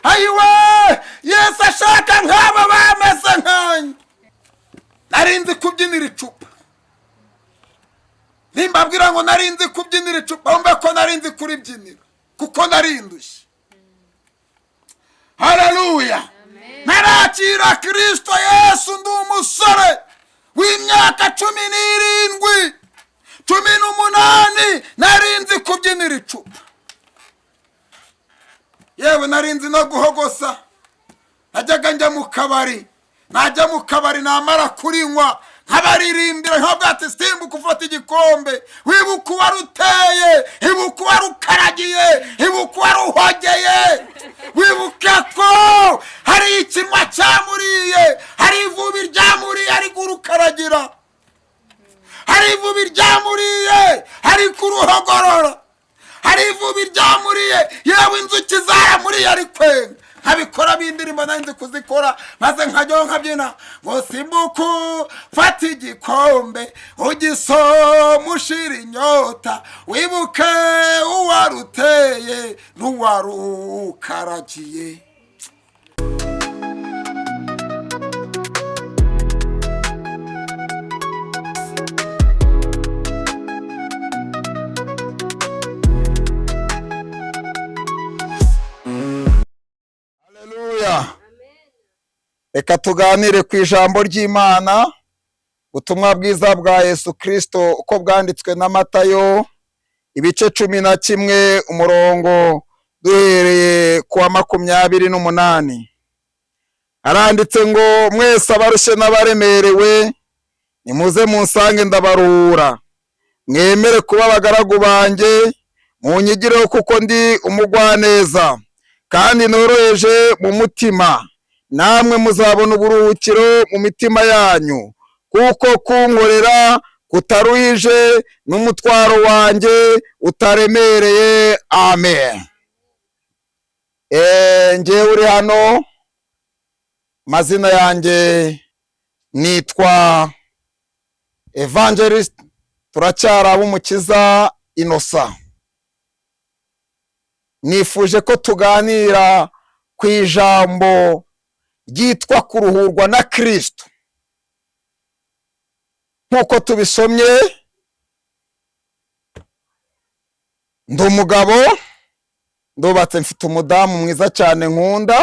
Ayiwe, Yesu ashaka nk'aba bameze nkanjye. Nari nzi kubyinira icupa. Nimbabwira ngo nari nzi kubyinira icupa, wumve ko nari nzi kuribyinira kuko nari ndushye. Haleluya! Ntarakira Kirisito Yesu, ndi umusore w'imyaka 17, 18, nari nzi kubyinira icupa. Yewe, nari nzi no guhogosa. Najyaga njya mu kabari, najya mu kabari namara kurinywa nkabaririmbira, nkavuga ati: "Simbuka ufata igikombe, wibuka uwaruteye, ibuka uwarukaragiye, ibuka uwaruhogeye, wibuke ko hari ikinwa cyamuriye, hari ivubi ryamuriye ari kurukaragira, hari ivubi ryamuriye ari kuruhogorora, hari ivubi ryamuriye, yewe inzuki zaramuriye ari kwenga." Nkabikora b'indirimbo nari nzi kuzikora, maze nkajyaho nkabyina ngo: "Simbuka fata igikombe, ugisoma ushira inyota, wibuke uwaruteye n'uwarukaragiye." Haleluya! Reka tuganire ku ijambo ry'Imana, ubutumwa bwiza bwa Yesu Kirisito uko bwanditswe na Matayo, ibice 11, umurongo duhereye ku wa 28. Haranditse ngo: "Mwese abarushye n'abaremerewe, nimuze munsange ndabaruhura. Mwemere kuba abagaragu banjye, munyigireho, kuko ndi umugwaneza kandi noroheje mu mutima, namwe muzabona uburuhukiro mu mitima yanyu, kuko kunkorera kutaruhije n'umutwaro wanjye utaremereye." Amen. Njyewe uri hano, amazina yanjye nitwa Evangelist Turacyari Abumukiza Inosa. Nifuje ko tuganira ku ijambo ryitwa kuruhurwa na Kristo. Nk'uko tubisomye, ndi umugabo, ndubatse, mfite umudamu mwiza cyane nkunda.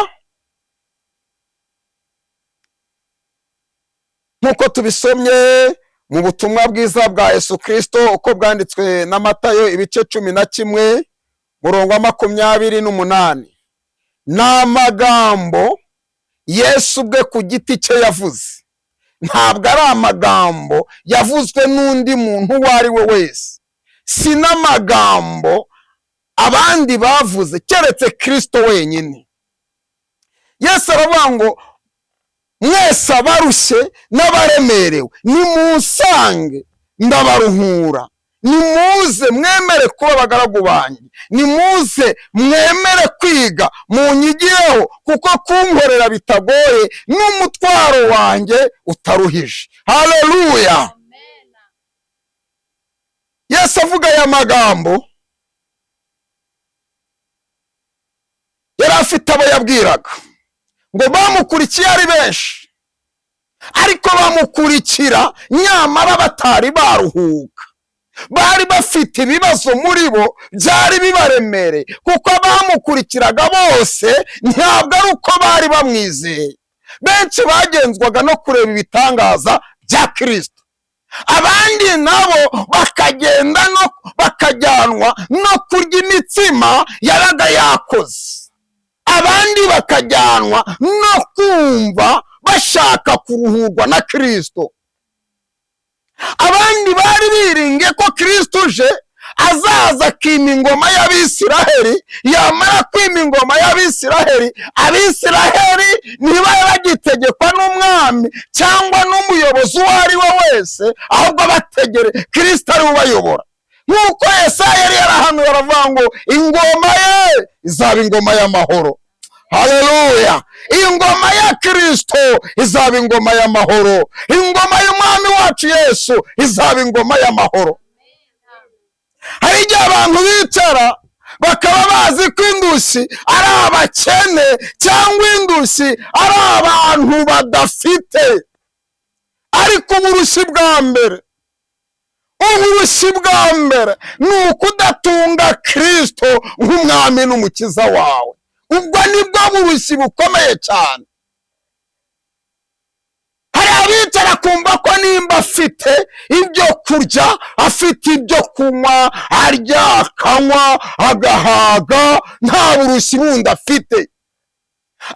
Nk'uko tubisomye mu butumwa bwiza bwa Yesu Kristo uko bwanditswe na Matayo, ibice 11, murongo wa 28, ni amagambo Yesu ubwe ku giti cye yavuze, ntabwo ari amagambo yavuzwe n'undi muntu uwo ari we wese, si n'amagambo abandi bavuze keretse Kristo wenyine. Yesu aravuga ngo: "Mwese abarushye n'abaremerewe, nimunsange ndabaruhura. Nimuze mwemere kuba abagaragu banjye, nimuze mwemere kwiga, munyigireho, kuko kunkorera bitagoye n'umutwaro wanjye utaruhije." Haleluya! Yesu avuga aya magambo yari afite abo yabwiraga, ngo bamukurikiye ari benshi, ariko bamukurikira nyamara batari baruhuka, bari bafite ibibazo muri bo byari bibaremereye, kuko abamukurikiraga bose ntabwo ari uko bari bamwizeye. Benshi bagenzwaga no kureba ibitangaza bya Kirisito, abandi nabo bakagenda no bakajyanwa no kurya imitsima yabaga yakoze, abandi bakajyanwa no kumva bashaka kuruhurwa na Kirisito, abandi bari biringiye ko Kirisito uje azaza akima ingoma y'Abisiraheli. Yamara kwima ingoma y'Abisiraheli, Abisiraheli ntibabe bagitegekwa n'umwami cyangwa n'umuyobozi uwo ari we wese, ahubwo bategere Kirisito ari we ubayobora, nk'uko Yesaya yari yarahanuye, aravuga ngo ingoma ye izaba ingoma y'amahoro. Haleluya! Ingoma ya Kirisito izaba ingoma y'amahoro, ingoma y'umwami wacu Yesu izaba ingoma y'amahoro. Hari igihe abantu bicara Bakaba bazi ko indushyi ari abakene cyangwa indushyi ari abantu badafite. Ariko uburushyi bwa mbere, uburushyi bwa mbere ni ukudatunga Kristo nk'umwami n'umukiza wawe. Ubwo nibwo burushyi bukomeye cyane. Hari abicara kumva ko nimba afite ibyo kurya, afite ibyo kunywa, arya, akanywa, agahaga, nta burushyi bundi afite.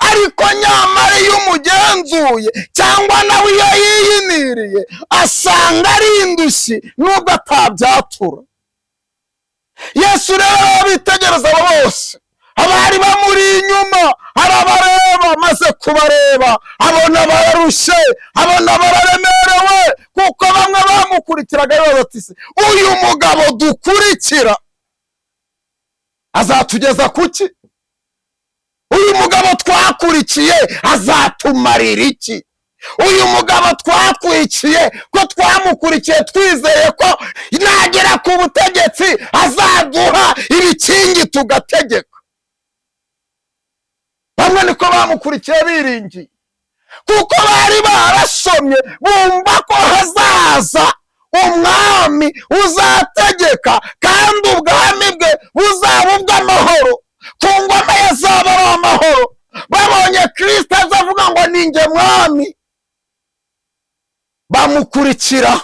Ariko nyamara iyo umugenzuye cyangwa nawe iyo yiyiniriye, asanga ari indushyi nubwo atabyatura. Yesu rero bitegereza abo bose abari bamuri inyuma, arabareba. Amaze kubareba abona bararushye, abona bararemerewe, kuko bamwe bamukurikiraga bibaza bati: "Se uyu mugabo dukurikira azatugeza kuki? Uyu mugabo twakurikiye azatumarira iki? Uyu mugabo twakurikiye, ko twamukurikiye twizeye ko nagera ku butegetsi azaduha ibikingi tugategeka?" Bamwe niko bamukurikiye biringiye, kuko bari barasomye bumva ko hazaza umwami uzategeka, kandi ubwami bwe buzaba ubw'amahoro, ku ngoma ye azaba ari amahoro. Babonye Kirisito aza avuga ngo: "Ni njye mwami," bamukurikira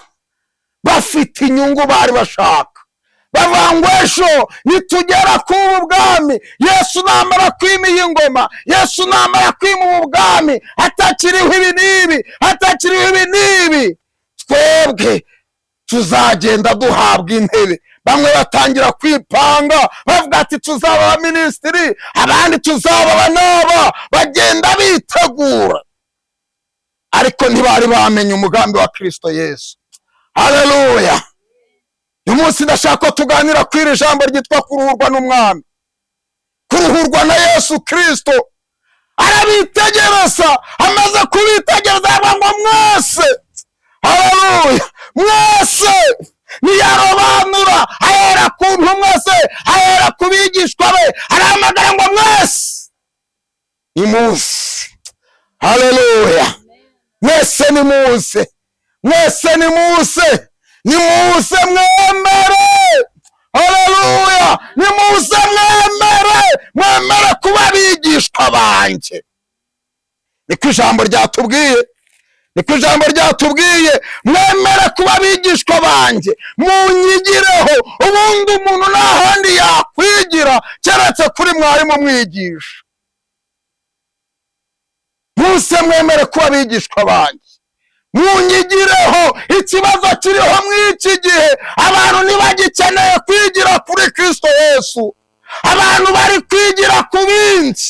bafite inyungu bari bashaka. Bavuga ngo: "Ejo nitugera ku ubu bwami, Yesu namara kwima iyi ngoma, Yesu namara kwima ubu bwami, hatakiriho ibi n'ibi, hatakiriho ibi n'ibi, twebwe tuzagenda duhabwa intebe." Bamwe batangira kwipanga bavuga ati: "Tuzaba abaminisitiri," abandi: "Tuzaba aba n'aba." Bagenda bitegura, ariko ntibari bamenye umugambi wa Kirisito Yesu. Haleluya! Uyu munsi ndashaka ko tuganira kuri iri jambo ryitwa kuruhurwa n'umwami, kuruhurwa na Yesu Kirisito. Arabitegereza, amaze kubitegereza aravuga ngo: "Mwese," haleluya, "mwese." Ntiyarobanura, ahera ku ntumwa ze, ahera ku bigishwa be, arahamagara ngo: "Mwese nimuze." Haleluya! Mwese nimuze, mwese nimuze, nimuze mwemere. Haleluya! Nimuze mwemere, mwemere kuba abigishwa banjye. Niko ijambo ryatubwiye, niko ijambo ryatubwiye: "Mwemere kuba abigishwa banjye, munyigireho." Ubundi umuntu nta handi yakwigira keretse kuri mwarimu umwigisha. "Muze mwemere kuba abigishwa banjye, munyigireho." Ikibazo kiriho muri iki gihe, abantu ntibagikeneye kwigira kuri Kristo Yesu, abantu bari kwigira ku bindi.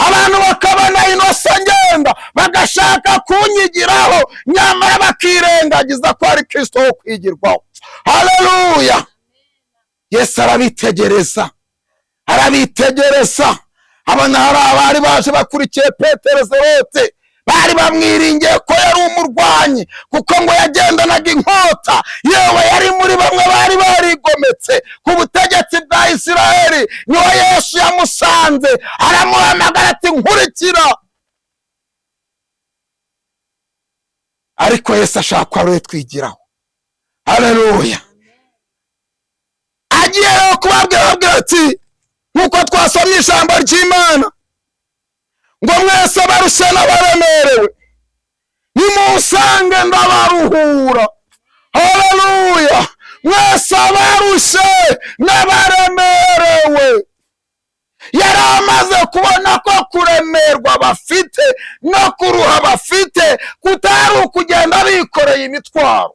Abantu bakabona inosa ngenda bagashaka kunyigiraho, nyamara bakirengagiza ko ari Kristo wo kwigirwaho. Haleluya! Yesu arabitegereza, arabitegereza, abona hari abari baje bakurikiye Petero Zerote, bari bamwiringiye ko yari umurwanyi, kuko ngo yagendanaga inkota. Yewe, yari muri bamwe bari barigometse ku butegetsi bwa Isiraheli. Niho Yesu yamusanze, aramuhamagara ati: "Nkurikira." Ariko Yesu ashaka ko ari twigiraho. Haleluya! Agiye rero kubabwira, ababwira ati, nk'uko twasomye ijambo ry'Imana ngo: "Mwese abarushye n'abaremerewe, nimusange ndabaruhura." Haleluya! Mwese abarushye n'abaremerewe. Yari amaze kubona ko kuremerwa bafite no kuruha bafite kutari ukugenda bikoreye imitwaro.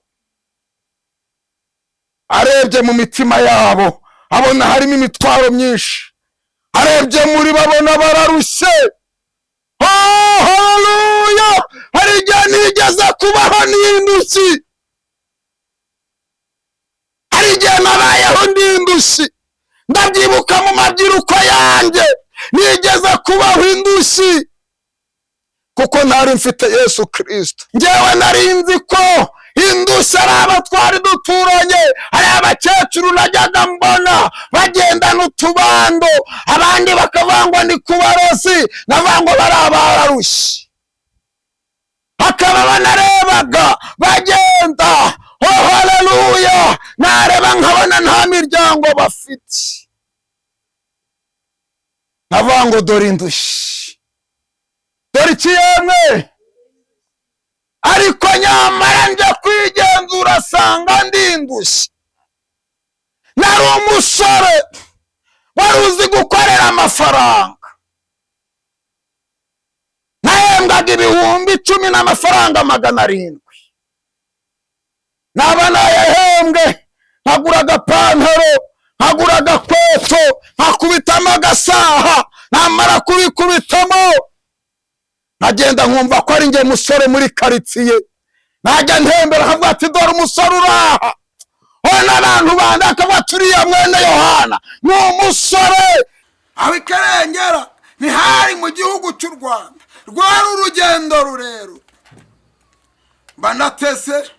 Arebye mu mitima yabo abona harimo imitwaro myinshi, arebye muri babona bararushye. Oh, haleluya! Hari igihe nigeze kubaho n'indushyi, hari igihe nabayeho n'indushyi. Ndabyibuka mu mabyiruko yanjye nigeze kubaho indushyi, kuko ntari mfite Yesu Kirisito. Ngewe nari nzi ko Indushyi ari abo twari duturanye, hari abakecuru najyaga mbona bagendana utubando, abandi bakavuga ngo ni ku barozi, navuga ngo bari abararushye, hakaba banarebaga bagenda. Oh haleluya! Nareba nkabona nta miryango bafite, nkavuga ngo dore indushyi, dore ikiyemwe. Ariko nyamara njya kwigenzura asanga ndi indushyi. Nari umusore wari uzi gukorera amafaranga, nahembwaga 10,000 n'amafaranga 700. Naba nayahembwe nkagura agapantaro, nkagura agakweto, nkakubitamo agasaha. Namara kubikubitamo nkagenda nkumva ko ari njye musore muri karitsiye. Najya ntembera nkavuga ati dore umusore uraha. Ho n'abantu bandi akavuga ati uriya mwene Yohana ni umusore. Aho ikarengera ntihari mu gihugu cy'u Rwanda, rwari urugendo rurerure. Mba natese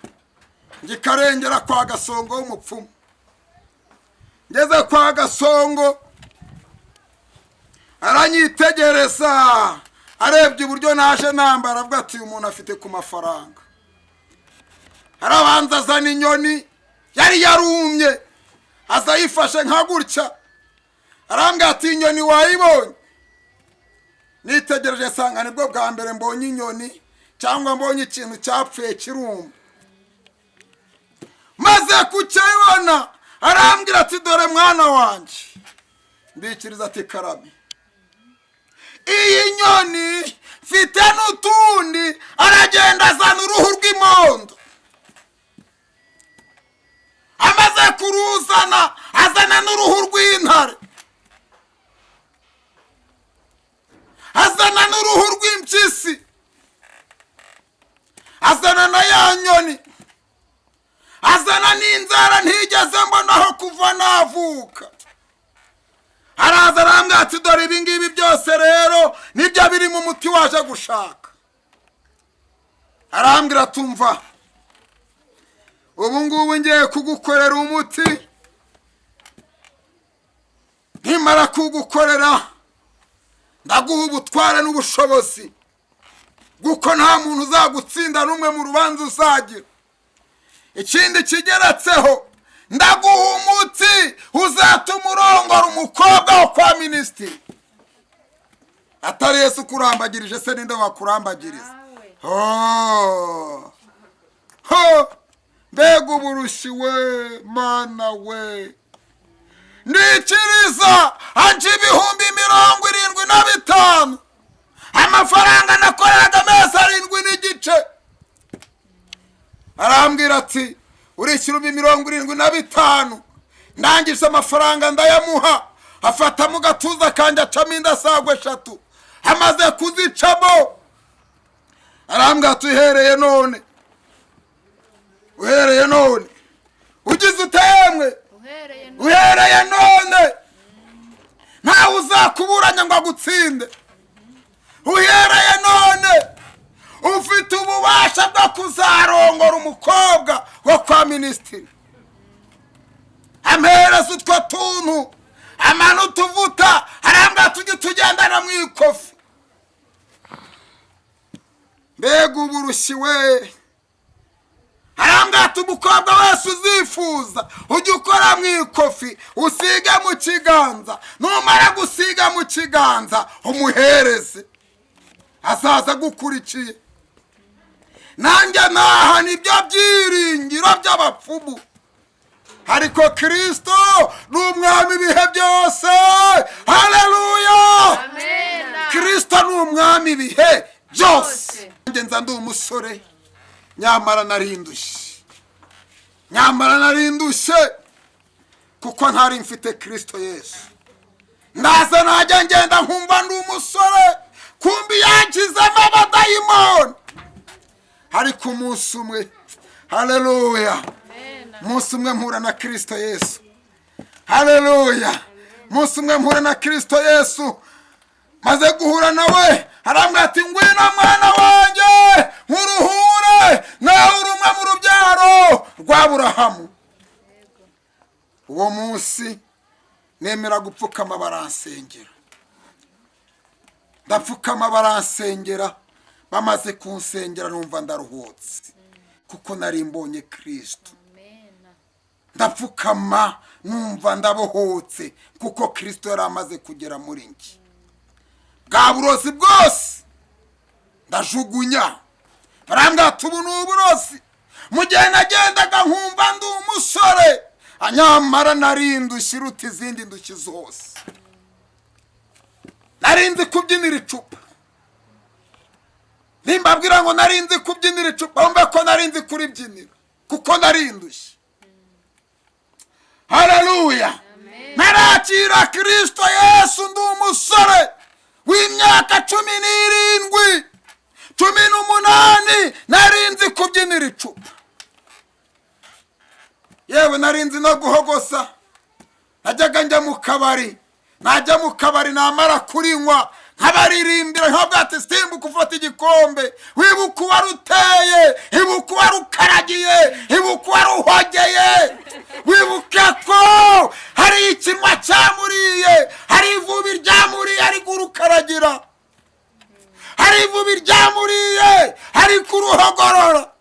ngikarengera kwa Gasongo w'umupfumu. Ngeze kwa Gasongo aranyitegereza, arebye uburyo naje nambara, avuga ati uyu muntu afite ku mafaranga. Arabanza azana inyoni yari yarumye, aza ayifashe nka gutya, arambwira ati inyoni wayibonye? Nitegereje nsanga nibwo bwa mbere mbonye inyoni cyangwa mbonye ikintu cyapfuye kiruma. Maze kukibona arambwira ati dore mwana wanjye. Ndikiriza ati karame. Iyi nyoni mfite n'utundi. Aragenda azana uruhu rw'imondo, amaze kuruzana azana n'uruhu rw'intare, azana n'uruhu rw'impyisi, azana na ya nyoni, azana n'inzara ntigeze mbonaho kuva navuka. Araza arambwira ati dore ibi ngibi byose rero nibyo biri mu muti waje gushaka. Arambwira tumva, ubu ngubu ngiye kugukorera umuti, nimara kugukorera ndaguha ubutware n'ubushobozi kuko nta muntu uzagutsinda n'umwe mu rubanza uzagira. Ikindi kigeretseho, ndaguha umuti uzatuma urongora umukobwa wo kwa minisitiri. Atari Yesu ukurambagirije se ninde wakurambagiriza? Ho mbega uburushi we, mana we! Ndikiriza anje 75,000, amafaranga nakoreraga amezi 7.5. Arambwira ati urishyura 75,000. Ndangije amafaranga ndayamuha, afata mu gatuza kanjye acamo indasagwa 3. Amaze kuzicamo arambwira ati uhereye none, uhereye none ugize utemwe, uhereye none ntawe uzakuburanya ngo agutsinde. Uhereye none ufite ububasha bwo kuzarongora umukobwa wo kwa minisitiri. Ampereza utwo tuntu, amana utuvuta, arambwira tujye tugendana mu ikofi. Mbega uburushyi we! Arambwira ati umukobwa wese uzifuza ujye ukora mu ikofi, usige mu kiganza, numara gusiga mu kiganza umuhereze, azaza agukurikiye. Nanjye naha nibyo byiringiro by'abapfumu, ariko Kristo ni umwami ibihe byose. Haleluya! Kristo ni umwami ibihe byose. Nanjye nza ndi umusore, nyamara narindushye, nyamara narindushye kuko ntari mfite Kristo Yesu. Ndaza najya ngenda nkumva ndi umusore, kumbi yankizemo abadayimoni. Ariko umunsi umwe, haleluya, umunsi umwe mpura na Kristo Yesu. Haleluya, umunsi umwe mpura na Kristo Yesu. Maze guhura nawe arambwira ati ngwino mwana wanjye nkuruhure, nawe uri umwe mu rubyaro. urubyaro rwa Aburahamu. Uwo munsi nemera gupfukama baransengera, ndapfukama baransengera. Bamaze kunsengera numva ndaruhutse, kuko nari mbonye Kristo. Ndapfukama numva ndabohotse, kuko Kristo yari amaze kugera muri njye. Bwa burozi bwose ndajugunya, barambwira ati ubu ni uburozi. Mu gihe nagendaga nkumva ndi umusore, anyamara nari indushyi iruta izindi ndushyi zose. Nari nzi kubyinira icupa. Nimbabwira ngo nari nzi kubyinira icupa, wumve ko nari nzi kuribyinira, kuko nari indushyi. Haleluya! Narakira Kristo Yesu ndi umusore w'imyaka 17, 18. Nari nzi kubyinira icupa, yewe nari nzi no guhogosa. Najyaga njya mu kabari, najya mu kabari namara kurinywa nkabaririmbira, nkabwira ati simbuka ufata igikombe, wibuka uwaruteye, ibuka uwarukaragiye, ibuka uwaruhogeye, wibuke ko hari ikinwa cyamuriye, hari ivubi ryamuriye ari kurukaragira, hari ivubi ryamuriye ari kuruhogorora,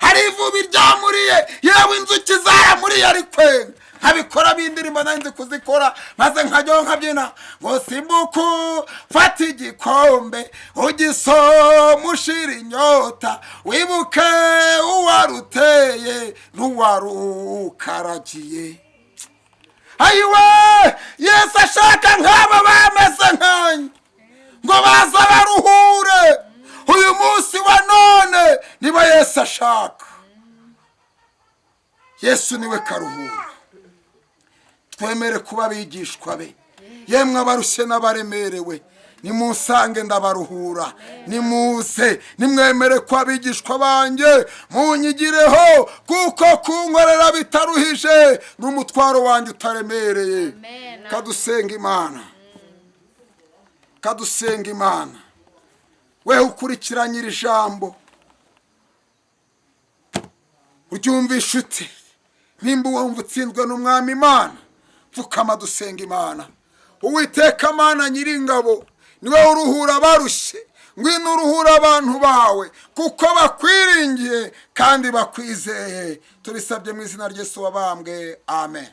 hari ivubi ryamuriye, yewe inzuki zaramuriye ari kwenga. Nkabikora b'indirimbo nari nzi kuzikora, maze nkajyaho nkabyina ngo simbuka fata igikombe ugisoma ushira inyota, wibuke uwaruteye n'uwarukaragiye. Ayiwe, Yesu ashaka nk'aba bameze nkanjye ngo baza baruhure. Uyu munsi wa none niba Yesu ashaka. Yesu niwe karuhura. Twemere kuba abigishwa be. Yemwe abarushye n'abaremerewe, nimusange ndabaruhura. Nimuze, nimwemere ko abigishwa banjye, munyigireho, kuko kunkorera bitaruhije n'umutwaro wanjye utaremereye. Kadusenga Imana, kadusenga Imana. Wewe ukurikiranye iri jambo, uryumvisha ute? Nimba wumva utsinzwe n'Umwami Imana, pfukama dusenga Imana. Uwiteka Mana nyiringabo, niwe uruhura abarushye, ngwino uruhura abantu bawe, kuko bakwiringiye kandi bakwizeye. Tubisabye mu izina ry'Yesu wabambwe, amen.